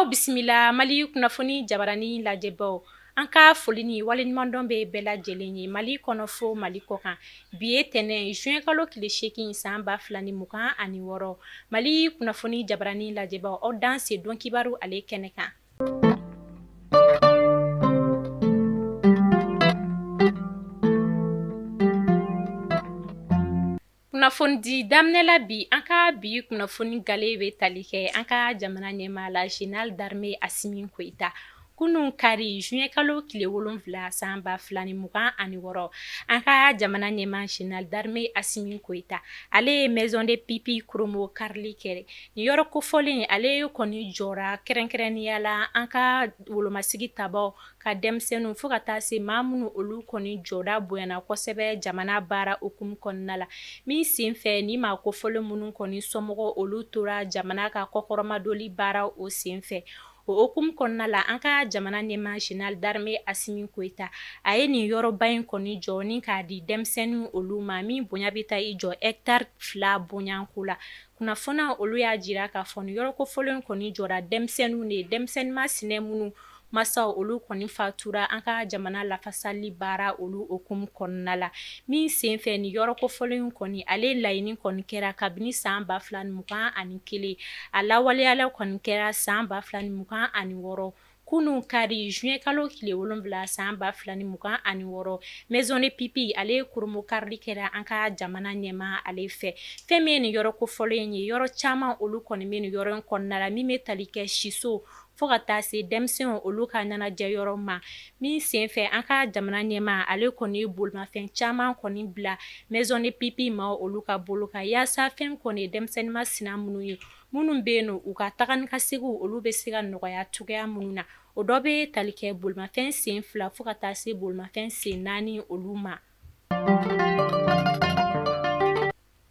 Bisimila Mali kunnafoni jabarani lajɛbaw. An ka foli ni waleɲumandɔn bɛ bɛɛ lajɛlen ye Mali kɔnɔ fo Mali kɔkan. Bi ye tɛnɛn juin kalo tile 8 san 2026. Mali kunnafoni jabarani lajɛbaw, aw danse don kibaru ale kɛnɛ kan. Kunnafonidi daminɛ la bi, an ka bi kunnafoni gale bɛ tali kɛ an ka jamana ɲɛmaa la, général d'armée Asimi Goyita. Kunun kari juin kalo tile 7 san 2026, an ka jamana ɲɛmaa général d'armée Asimi Goyita, ale ye maison de pupille promo karili kɛ. Nin yɔrɔ kofɔlen, ale kɔni jɔra kɛrɛnkɛrɛnnenya la an ka wolomasigi tabaw ka denmisɛnninw fo ka taa se maa minnu olu kɔni jɔda bonyana kosɛbɛ jamana baara hukumu kɔnɔna la, min senfɛ ni maa kofɔlen minnu kɔni somɔgɔw olu tora jamana ka kɔkɔrɔmadoli baara o senfɛ. O hukumu kɔnɔna la, an ka jamana ɲɛmaa général d'armée Asimi Goyita, a ye nin yɔrɔba in kɔni jɔ ni k'a di denmisɛnnin olu ma, min bonya bɛ taa i jɔ hectare 2 bonyanko la. Kunnafoniya olu y'a jira k'a fɔ nin yɔrɔ kofɔlen kɔni jɔra denmisɛnninw de ye, denmisɛnnin masina minnu masaw olu kɔni fatura an ka jamana lafasali baara olu hukumu kɔnɔna la, min senfɛ nin yɔrɔ kofɔlen kɔni ale laɲini kɔni kɛra kabini san 2021, a lawaleyala kɔni kɛra san 2026 kunun kari juin kalo tile 7 san 2026. Maison de pupille ale promo karili kɛra an ka jamana ɲɛmaa ale fɛ. Fɛn min ye nin yɔrɔ kofɔlen ye, yɔrɔ caman olu kɔni bɛ nin yɔrɔ in kɔnɔna la, min bɛ tali kɛ siso fo ka taa se denmisɛnw olu ka ɲɛnajɛ yɔrɔ ma, min senfɛ an ka jamana ɲɛmaa ale kɔni ye bolimafɛn caman kɔni bila maison de pupille ma olu ka bolo kan, yaasa fɛn kɔni ye denmisɛnnin masina minnu ye, minnu bɛ yen u ka taga ni ka segin olu bɛ se ka nɔgɔya cogoya minnu na. O dɔ bɛ tali kɛ bolimafɛn sen 2 fo ka taa se bolimafɛn sen 4 olu ma.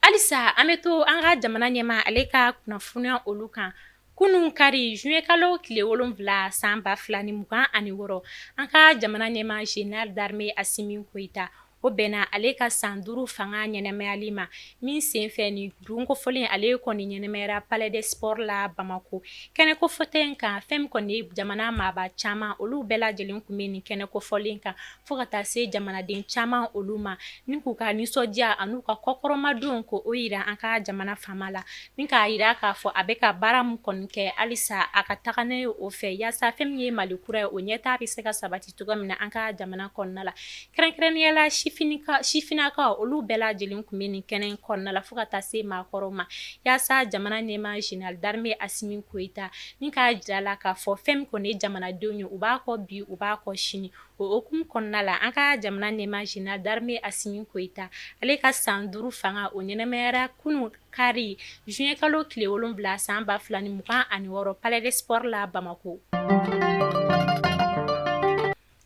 Halisa an bɛ to an ka jamana ɲɛmaa ale ka kunnafoniya olu kan. Kunun kari juin kalo tile 7 san 2026, an ka jamana ɲɛmaa général d'armée Asimi Goyita, o bɛnna ale ka san 5 fanga ɲɛnɛmayali ma, min senfɛ nin don kofɔlen ale kɔni ɲɛnɛmayara palais des sports la Bamakɔ. Kɛnɛ kofɔta in kan, fɛn min kɔni ye jamana maaba caman olu bɛɛ lajɛlen tun bɛ nin kɛnɛ kofɔlen kan, fo ka taa se jamanaden caman olu ma, ni k'u ka nisɔndiya an'u ka kɔkɔrɔmadon ko o yira an ka jamana faama la, ni k'a yira k'a fɔ a bɛ ka baara min kɔni kɛ, halisa a ka taga n'a ye o fɛ, yaasa fɛn min ye Mali kura ye, o ɲɛtaa bɛ se ka sabati cogo min na an ka jamana kɔnɔna la. Kɛrɛnkɛrɛnnenya la, sifinnakaw olu bɛɛ lajɛlen tun bɛ nin kɛnɛ in kɔnɔna la, fo ka taa se maakɔrɔw ma, yaasa jamana ɲɛmaa général d'armée Asimi Goyita ni k'a jira la k'a fɔ fɛn min kɔni ye jamanadenw ye, u b'a kɔ bi, u b'a kɔ sini. O hukumu kɔnɔna la, an ka jamana ɲɛmaa général d'armée Asimi Goyita ale ka san 5 fanga o ɲɛnamayara kunun kari juin kalo tile 7 san 2026 palais des sports la Bamakɔ.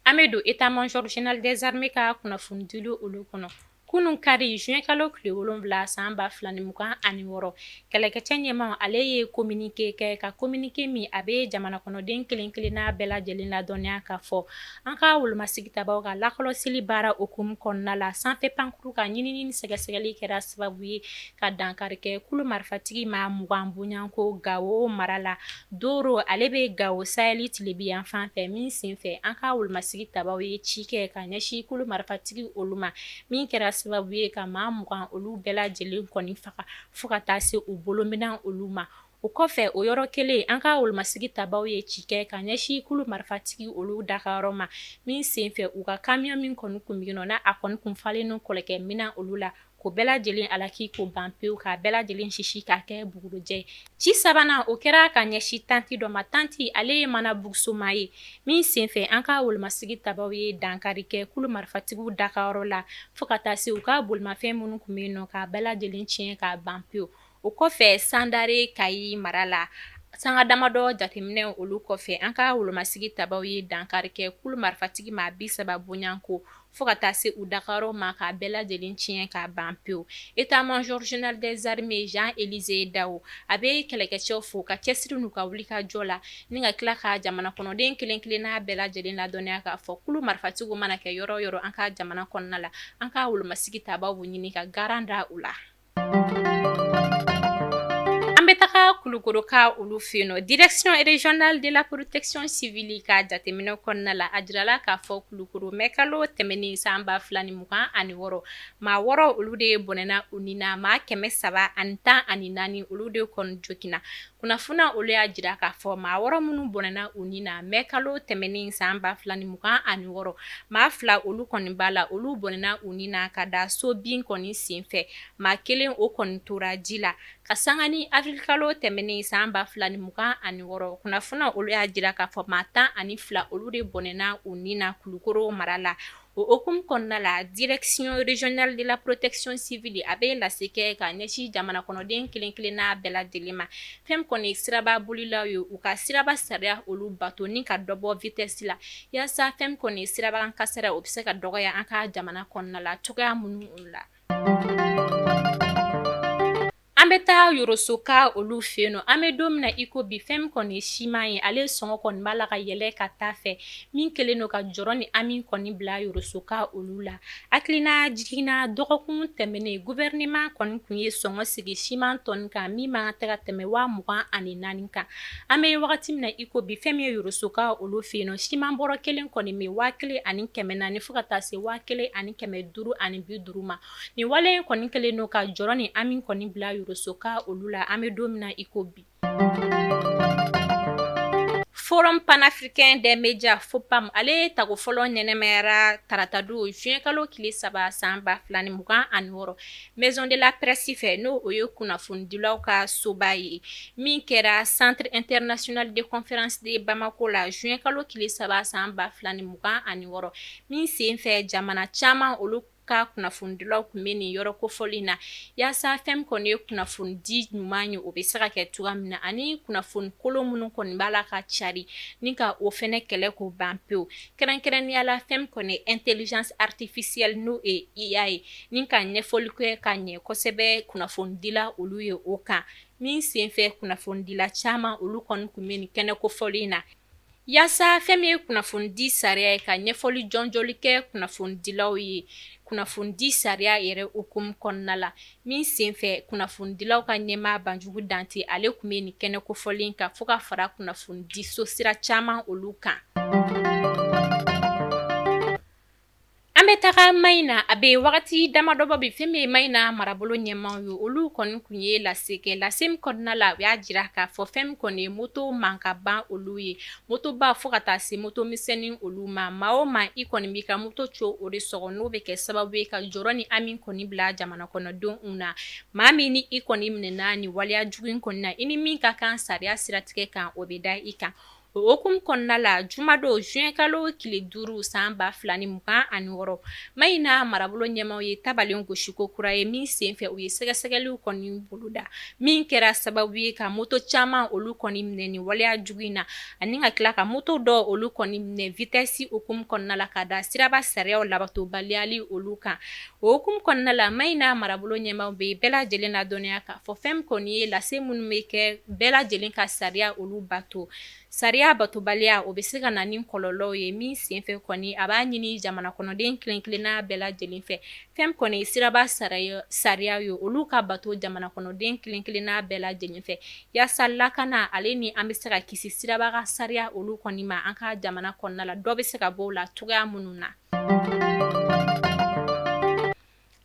An bɛ don état-major général des armées ka kunnafonidili olu kɔnɔ. Kunun kari juin kalo tile 7 san 2026, kɛlɛkɛcɛ ɲɛmaa ale ye communiqué kɛ, ka communiqué min a bɛ jamana kɔnɔden kelen kelenna bɛɛ lajɛlen ladɔnniya k'a fɔ an ka wolomasigi tabaw ka lakɔlɔsili baara hukumu kɔnɔna la, sanfɛ pankuru ka ɲinini ni sɛgɛsɛgɛli kɛra sababu ye ka dankari kɛ kulu marifatigi maa 20 bonyanko Gawo mara la. Doro ale bɛ Gawo saheli tilebin yanfan fɛ, min senfɛ an ka wolomasigi tabaw ye ci kɛ ka ɲɛsin kulu marifatigi olu ma, min kɛra sababu ye ka maa 20 olu bɛɛ lajɛlen kɔni faga fo ka taa se u bolominɛn olu ma. O kɔfɛ, o yɔrɔ kelen, an ka wolomasigi tabaw ye ci kɛ ka ɲɛsin kulu marifatigi olu dagayɔrɔ ma, min senfɛ u ka kamiyɔn min kɔni tun bɛ yen nɔ, n'a a kɔni tun falen don kɛlɛkɛminɛn olu la, k'o bɛɛ lajɛlen alaki k'o ban pewu, k'a bɛɛ lajɛlen sisi k'a kɛ bugurujɛ ye. Ci sabanan, o kɛra ka ɲɛsin tanti dɔ ma. Tanti ale ye mana bugusoma ye, min senfɛ an ka wolomasigi tabaw ye dankari kɛ kulu marifatigiw dagayɔrɔ la, fo ka taa se u ka bolimafɛn minnu tun bɛ yen nɔ, k'a bɛɛ lajɛlen tiɲɛ k'a ban pewu. O kɔfɛ, Sandare Kayi mara la, sanga damadɔ jateminɛ olu kɔfɛ, an ka wolomasigi tabaw ye dankari kɛ kulu marifatigi maa 30 bonyanko, fo ka taa se u dagayɔrɔ ma, k'a bɛɛ lajɛlen tiɲɛ k'a ban pewu. État-major général des armées Jean Élisée Dao a bɛ kɛlɛkɛcɛw fo ka cɛsiri n'u ka wulikajɔ la, ni ka tila ka jamana kɔnɔden kelen kelenna bɛɛ lajɛlen ladɔnniya k'a fɔ kulu marifatigiw mana kɛ yɔrɔ o yɔrɔ an ka jamana kɔnɔna la, an ka wolomasigi tabaw b'u ɲini ka garan da u la. An bɛ taga Kulukoroka olu fɛ yen nɔ, direction régionale de la protection civile ka jateminɛ kɔnɔna la, a jirala k'a fɔ Kulukoro mɛkalo tɛmɛnen san 2026, maa 6 olu de bɔnɛna u ni na, maa 314 olu de kɔni joginna. Kunnafoniya olu y'a jira k'a fɔ maa 6 minnu bɔnɛna u ni na mɛkalo tɛmɛnen san 2026, maa 2 olu kɔni b'a la, olu bɔnɛna u ni na ka da so bin kɔni senfɛ, maa 1 o kɔni tora ji la. Ka sanga ni avril kalo tɛmɛnen san 2026, kunnafoniya olu y'a jira k'a fɔ maa 12 olu de bɔnɛna u ni na Kulukoro mara la. O hukumu kɔnɔna la, direction régionale de la protection civile a bɛ lase kɛ ka ɲɛsin jamana kɔnɔden kelen kelenna bɛɛ lajɛlen ma, fɛn min kɔni siraba bolilaw ye, u ka siraba sariya olu bato ni ka dɔ bɔ vitesse la, yaasa fɛn min kɔni siraba kasara o bɛ se ka dɔgɔya an ka jamana kɔnɔna la cogoya minnu la. An bɛ taa Yorosoka olu fɛ yen nɔ. An bɛ don min na i ko bi, fɛn min kɔni ye siman ye, ale sɔngɔ kɔni b'a la ka yɛlɛ ka taa fɛ, min kɛlen don ka jɔrɔ ni hami kɔni bila Yorosoka olu la. Hakilina jiginna, dɔgɔkun tɛmɛnen, gouvernement kɔni tun ye sɔngɔ sigi siman tɔni kan min man kan tɛ ka tɛmɛ 24,000 kan. An bɛ wagati min na i ko bi, fɛn min ye Yorosoka olu fɛ yen nɔ, siman bɔrɔ kelen kɔni bɛ 1400 fo ka taa se 1550 ma. Nin wale in kɔni kɛlen don ka jɔrɔ ni hami kɔni bila Yorosoka olu la, an bɛ don min na i ko bi. Forum panafricain des médias, FOPAM, ale tako fɔlɔ ɲɛnɛmayara taratadon juin kalo tile 3 san 2026 Maison de la presse fɛ, n'o o ye kunnafonidilaw ka soba ye, min kɛra Centre international de conférence de Bamako la juin kalo tile 3 san 2026, min senfɛ jamana caman olu ka kunnafonidilaw tun bɛ nin yɔrɔ kofɔlen na, yaasa fɛn min kɔni ye kunnafonidi ɲuman ye, o bɛ se ka kɛ cogoya min na, ani kunnafoni kolon minnu kɔni b'a la ka cari ni ka o fɛnɛ kɛlɛ k'o ban pewu, kɛrɛnkɛrɛnnenya la fɛn min kɔni ye intelligence artificielle, n'o ye IA ye, ni ka ɲɛfɔli kɛ ka ɲɛ kosɛbɛ kunnafonidila olu ye o kan. Min senfɛ kunnafonidila caman olu kɔni tun bɛ nin kɛnɛ kofɔlen na, yaasa fɛn min ye kunnafonidi sariya ye, ka ɲɛfɔli jɔnjɔli kɛ kunnafonidilaw ye kunnafonidi sariya yɛrɛ hukumu kɔnɔna la. Min senfɛ kunnafonidilaw ka ɲɛmaa Banjugu Dante, ale tun bɛ nin kɛnɛ kofɔlen kan, fo ka fara kunnafonidiso sira caman olu kan. An bɛ taga Mayina. A bɛ wagati damadɔ bɔ bi, fɛn min ye Mayina marabolo ɲɛmaaw ye, olu kɔni tun ye lase kɛ. Lase min kɔnɔna la, u y'a jira k'a fɔ fɛn min kɔni ye moto mankanba olu ye, motoba fo ka taa se moto misɛnnin olu ma, maa o maa i kɔni b'i ka moto co o de sɔgɔ, n'o bɛ kɛ sababu ye ka jɔrɔ ni hami kɔni bila jamana kɔnɔdenw na. Maa min ni i kɔni minɛna nin waleya jugu in kɔni na, i ni min ka kan sariya siratigɛ kan, o bɛ da i kan. O hukumu kɔnɔna la, jumadon juin kalo tile 5 san 2026, Mayina marabolo ɲɛmaaw ye tabalen gosiko kura ye, min senfɛ u ye sɛgɛsɛgɛliw kɔni boloda, min kɛra sababu ye ka moto caman olu kɔni minɛ nin waleya jugu in na, ani ka tila ka moto dɔw olu kɔni minɛ vitesse hukumu kɔnɔna la, ka da siraba sariyaw labatobaliyali olu kan. O hukumu kɔnɔna la, Mayina marabolo ɲɛmaaw bɛ bɛɛ lajɛlen ladɔnniya k'a fɔ fɛn min kɔni ye lase minnu bɛ kɛ, bɛɛ lajɛlen ka sariya olu bato. Sariya batobaliya, o bɛ se ka na ni kɔlɔlɔw ye. Min senfɛ kɔni, a b'a ɲini jamana kɔnɔden kelen kelenna bɛɛ lajɛlen fɛ, fɛn min kɔni ye siraba sariya ye, olu ka bato jamana kɔnɔden kelen kelenna bɛɛ lajɛlen fɛ, yaasa lakana ale ni an bɛ se ka kisi siraba ka sariya olu kɔni ma an ka jamana kɔnɔna la, dɔ bɛ se ka bɔ o la cogoya minnu na.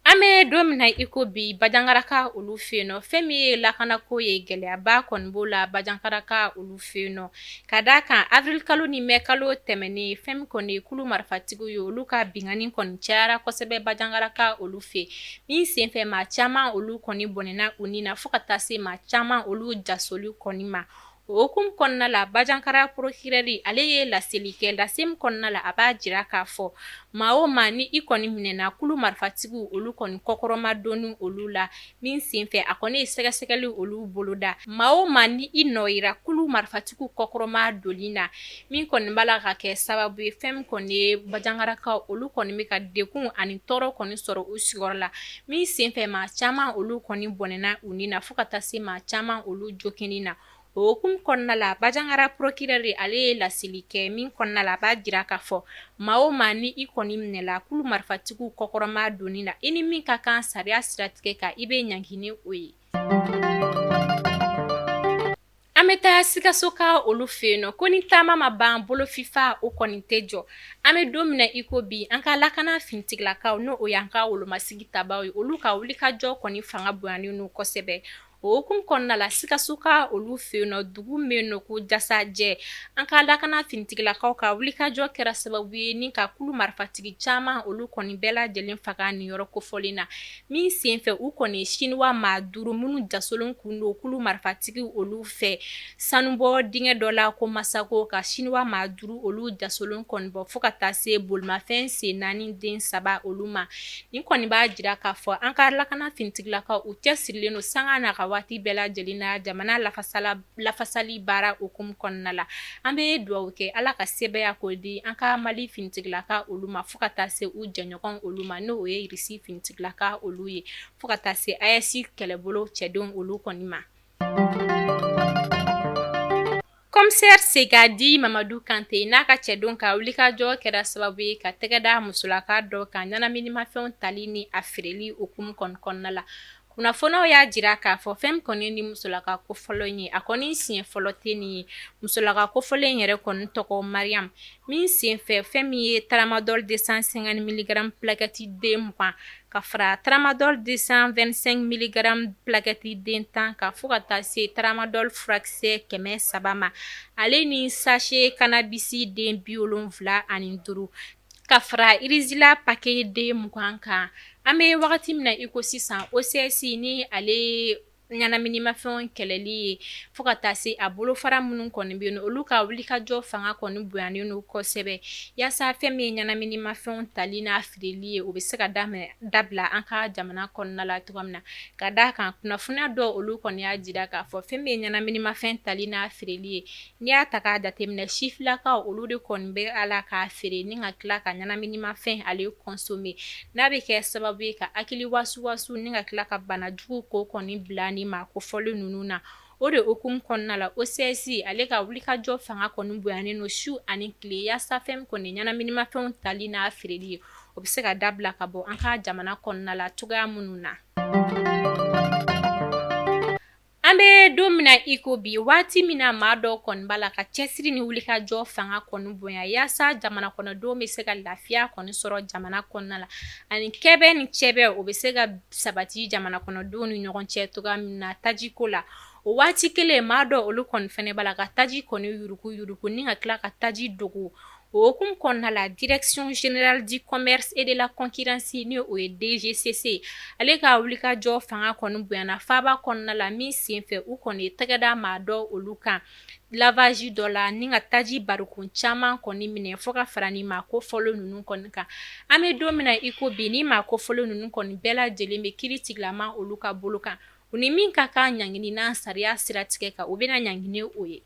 An bɛ don min na i ko bi, Bajangaraka olu fɛ yen nɔ, fɛn min ye lakanako ye, gɛlɛyaba kɔni b'o la Bajangaraka olu fɛ yen nɔ, ka d'a kan avril kalo ni mai kalo tɛmɛnen, fɛn min kɔni ye kulu marifatigiw ye, olu ka binkanni kɔni cayara kosɛbɛ Bajangaraka olu fɛ, min senfɛ maa caman olu kɔni bɔnɛna u ni na, fo ka taa se maa caman olu jasoli kɔni ma. O hukumu kɔnɔna la, Bajankara procureur, ale ye laseli kɛ. Lase min kɔnɔna la, a b'a jira k'a fɔ maa o maa ni i kɔni minɛna kulu marifatigiw olu kɔni kɔkɔrɔmadonni olu la, min senfɛ a kɔni ye sɛgɛsɛgɛli olu boloda, maa o maa ni i nɔ yera kulu marifatigiw kɔkɔrɔmadonni na, min kɔni b'a la ka kɛ sababu ye fɛn min kɔni ye Bajangarakaw olu kɔni bɛ ka degun ani tɔɔrɔ kɔni sɔrɔ u sigiyɔrɔ la, min senfɛ maa caman olu kɔni bɔnɛna u ni na, fo ka taa se maa caman olu joginni na. O hukumu kɔnɔna la, Bajankara procureur, ale ye laseli kɛ, min kɔnɔna la a b'a jira k'a fɔ maa o maa ni i kɔni minɛla kulu marifatigiw kɔkɔrɔmadonni na, i ni min ka kan sariya siratigɛ kan, i bɛ ɲangi ni o ye. An bɛ taa Sikaso ka olu fɛ yen nɔ ko ni taama ma ban bolofifa o kɔni tɛ jɔ. An bɛ don min na i ko bi, an ka lakana finitigilakaw, n'o o y'an ka wolomasigi tabaw ye, olu ka wulikajɔ kɔni fanga bonyanen don kosɛbɛ. O hukumu kɔnɔna la, Sikaso ka olu fɛ yen nɔ, dugu min bɛ yen nɔ ko Jasajɛ, an ka lakana finitigilakaw ka wulikajɔ kɛra sababu ye ni ka kulu marifatigi caman olu kɔni bɛɛ lajɛlen faga nin yɔrɔ kofɔlen na. Min senfɛ, u kɔni siniwa maa 5 minnu jasolen kun don kulu marifatigi olu fɛ sanubɔ dingɛ dɔ la ko Masako, ka siniwa maa 5 olu jasolen kɔni bɔ fo ka taa se bolimafɛn sen 4 den 3 olu ma. Nin kɔni b'a jira k'a fɔ an ka lakana finitigilakaw u cɛsirilen don sanga n'a ka waati bɛɛ lajɛlen na jamana lafasali baara hukumu kɔnɔna la. An bɛ dugawu kɛ Ala ka sebaaya k'o di an ka Mali finitigilaka olu ma fo ka taa se u jɛɲɔgɔn olu ma, n'o ye Irisi finitigilaka olu ye, fo ka taa se AES kɛlɛbolo cɛdenw olu kɔni ma. Commissaire Segadi Mamadu Kante n'a ka cɛdenw ka wulikajɔ kɛra sababu ye ka tɛgɛ da musolaka dɔ kan ɲɛnaminimafɛnw tali ni a feereli hukumu kɔni kɔnɔna la. Kunnafoniw y'a jira k'a fɔ fɛn min kɔni ni musolaka kofɔlen ye, a kɔni siɲɛ fɔlɔ tɛ nin ye. Musolaka kofɔlen yɛrɛ kɔni tɔgɔ Mariam. Min senfɛ, fɛn min ye tramadol 250 milligrammes plaquette den 20 ka fara tramadol 225 milligrammes plaquette den 10 kan fo ka taa se tramadol furakisɛ 300 ma, ale ni sachet cannabis den 75 ka fara Rizla paquet den 20 kan. An bɛ wagati min na i ko sisan, OCS ni ale ɲɛnaminimafɛnw kɛlɛli ye fo ka taa se a bolofara minnu kɔni bɛ yen, olu ka wulikajɔ fanga kɔni bonyanen don kosɛbɛ yaasa fɛn min ye ɲɛnaminimafɛnw tali n'a feereli ye, o bɛ se ka dabila an ka jamana kɔnɔna la cogoya min na. Ka d'a kan, kunnafoniya dɔw olu kɔni y'a jira k'a fɔ fɛn min ye ɲɛnaminimafɛn tali n'a feereli ye, n'i y'a ta k'a jateminɛ, sifilakaw olu de kɔni bɛ a la k'a feere ni ka tila ka ɲɛnaminimafɛn ale consommer, n'a bɛ kɛ sababu ye ka hakili wasuwasu ni ka tila ka bana jugu ko kɔni bila ni maa kofɔlen ninnu na. O de hukumu kɔnɔna la, OCS ale ka wulikajɔ fanga kɔni bonyanen don su ani tile yaasa fɛn min kɔni ɲɛnaminimafɛnw tali n'a feereli ye, o bɛ se ka dabila ka bɔ an ka jamana kɔnɔna la cogoya minnu na. An bɛ don min na i ko bi, waati min na maa dɔw kɔni b'a la ka cɛsiri ni wulikajɔ fanga kɔni bonya yaasa jamana kɔnɔdenw bɛ se ka lafiya kɔni sɔrɔ jamana kɔnɔna la, ani kɛbɛn ni cɛbɛn o bɛ se ka sabati jamana kɔnɔdenw ni ɲɔgɔn cɛ cogoya min na tajiko la. O waati kelen, maa dɔw olu kɔni fana b'a la ka taji kɔni yuruku yuruku ni ka tila ka taji dogo. O hukumu kɔnɔna la, Direction générale du commerce et de la concurrence, ni o ye DGCC, ale ka wulikajɔ fanga kɔni bonyana faaba kɔnɔna la. Min senfɛ, u kɔni ye tɛgɛ da maa dɔw olu kan lavage dɔ la ni ka taji barikon caman kɔni minɛ fo ka fara ni maa kofɔlen ninnu kɔni kan. An bɛ don min na i ko bi, ni maa kofɔlen ninnu kɔni bɛɛ lajɛlen bɛ kiiri tigilama olu ka bolo kan, u ni min ka kan ɲangini n'a sariya siratigɛ kan, u bɛna ɲangini o ye.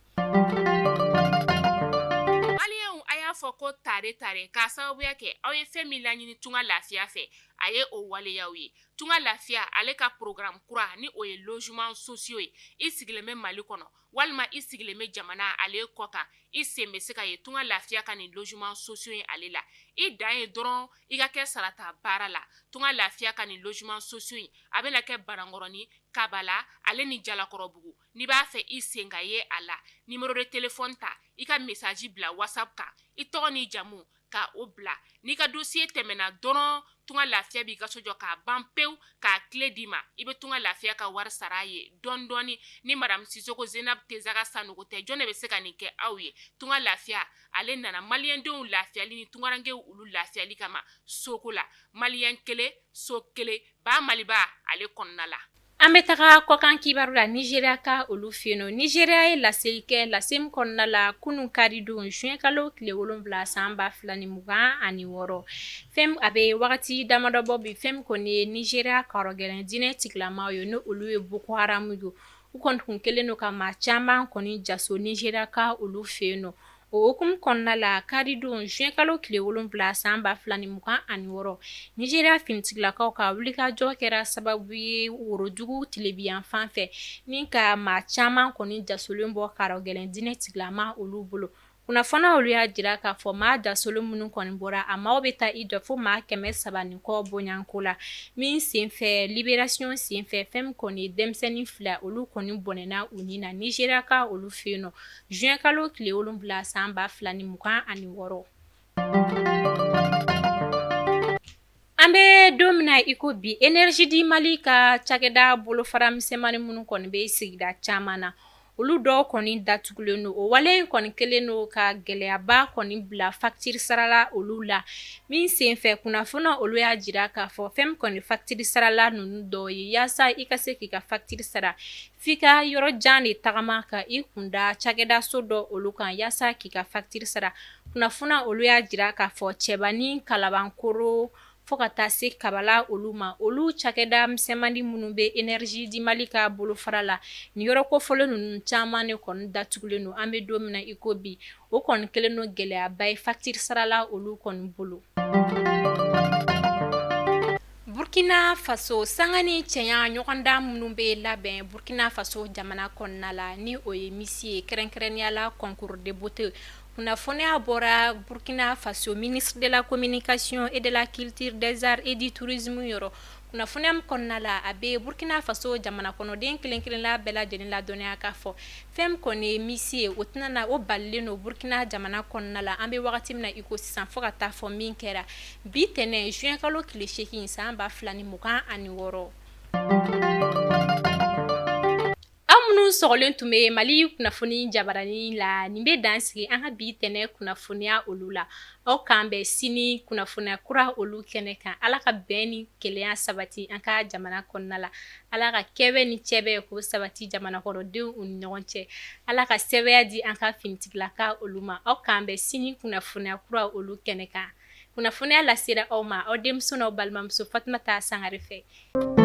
Maliyɛnw, a y'a fɔ ko tare tare k'a sababuya kɛ aw ye fɛn min laɲini Tunga Lafiya fɛ, a ye o waleyaw ye. Tunga Lafiya ale ka programme kura, ni o ye logement sociaux ye, i sigilen bɛ Mali kɔnɔ walima i sigilen bɛ jamana ale kɔ kan, i sen bɛ se ka ye Tunga Lafiya ka nin logement sociaux ye ale la. I dan ye dɔrɔn i ka kɛ sarata baara la. Tunga Lafiya ka nin logement sociaux in, a bɛna kɛ Banankɔrɔni, Kabala ale ni Jalakɔrɔbugu. N'i b'a fɛ i sen ka ye a la, numéro de téléphone ta, i ka message bila WhatsApp kan, i tɔgɔ n'i jamu ka o bila. N'i ka dossier tɛmɛna dɔrɔn, Tunga Lafiya b'i ka so jɔ k'a ban pewu, k'a clé d'i ma. I bɛ Tunga Lafiya ka wari sara a ye dɔɔni dɔɔni. Ni madame Sisoko Zenab Tezaga Sanogo tɛ, jɔn de bɛ se ka nin kɛ aw ye? Tunga Lafiya ale nana maliyɛndenw lafiyali ni tungarankew olu lafiyali kama soko la. Maliyɛn kelen, so kelen, ba Maliba ale kɔnɔna la. An bɛ taga kɔkan kibaru la, Nizeriya ka olu fɛ yen nɔ. Nizeriya ye laseli kɛ, lase min kɔnɔna la kunun karidon juin kalo tile 7 san 2026. Fɛn a bɛ wagati damadɔ bɔ bi, fɛn min kɔni ye Nizeriya karɔgɛlɛn diinɛ tigilamaw ye, ni olu ye Boko Haram ye, u kɔni tun kɛlen don ka maa caman kɔni jaso Nizeriya ka olu fɛ yen nɔ. O hukumu kɔnɔna la, karidon juin kalo tile 7 san 2026, Nizeriya finitigilakaw ka wulikajɔ kɛra sababu ye worodugu tilebinyanfan fɛ ni ka maa caman kɔni jasolen bɔ karɔgɛlɛn diinɛ tigilama olu bolo. Kunnafoniya olu y'a jira k'a fɔ maa dasolo minnu kɔni bɔra a maaw bɛ taa i jɔ fo maa 300 ni kɔ bonyanko la min senfɛ libération senfɛ fɛn min kɔni ye denmisɛnnin fila olu kɔni bɔnɛna u ni na Nizeriya ka olu fɛ yen nɔ juin kalo tile 7 san 2026. An bɛ don min na i ko bi Énergie du Mali ka cakɛda bolofara misɛnmannin minnu kɔni bɛ sigida caman na olu dɔw kɔni datugulen don o wale in kɔni kɛlen don ka gɛlɛyaba kɔni bila facture sarala olu la min senfɛ kunnafoni olu y'a jira k'a fɔ fɛn min kɔni facture sarala ninnu dɔw ye yaasa i ka se k'i ka facture sara f'i ka yɔrɔ jan de tagama ka i kunda cakɛdaso dɔ olu kan yaasa k'i ka facture sara. Kunnafoni olu y'a jira k'a fɔ Cɛba ni Kalabankoro fo ka taa se Kabala olu ma olu cakɛda misɛnmannin minnu bɛ Énergie du Mali ka bolofara la nin yɔrɔ kofɔlen ninnu caman de kɔni datugulen don an bɛ don min na i ko bi o kɔni kɛlen don gɛlɛyaba ye facture sarala olu kɔni bolo. Burkina Faso sanga ni cɛya ɲɔgɔndan minnu bɛ labɛn Burkina Faso jamana kɔnɔna la ni o ye Miss ye kɛrɛnkɛrɛnnenya la concours de beauté kunnafoniya bɔra Burkina Faso ministre de la communication et de la culture des arts et du tourisme yɔrɔ kunnafoniya min kɔnɔna la a bɛ Burkina Faso jamana kɔnɔden kelen kelenna bɛɛ lajɛlen ladɔnniya k'a fɔ fɛn min kɔni ye Miss ye o tɛna na o balilen don Burkina jamana kɔnɔna la an bɛ wagati min na i ko sisan fo ka taa fɔ min kɛra bi tɛnɛn juin kalo tile 8 san 2026. Aw minnu sɔgɔlen tun bɛ Mali kunnafoni jabaranin la nin bɛ dan sigi an ka bi tɛnɛn kunnafoniya olu la aw k'an bɛn sini kunnafoniya kura olu kɛnɛ kan Ala ka bɛn ni kelenya sabati an ka jamana kɔnɔna la Ala ka kɛbɛ ni cɛbɛ k'o sabati jamana kɔnɔdenw u ni ɲɔgɔn cɛ Ala ka sɛbɛya di an ka finitigilaka olu ma aw k'an bɛn sini kunnafoniya kura olu kɛnɛ kan kunnafoniya lasera aw ma aw denmuso n'aw balimamuso Fatumata Sangare fɛ.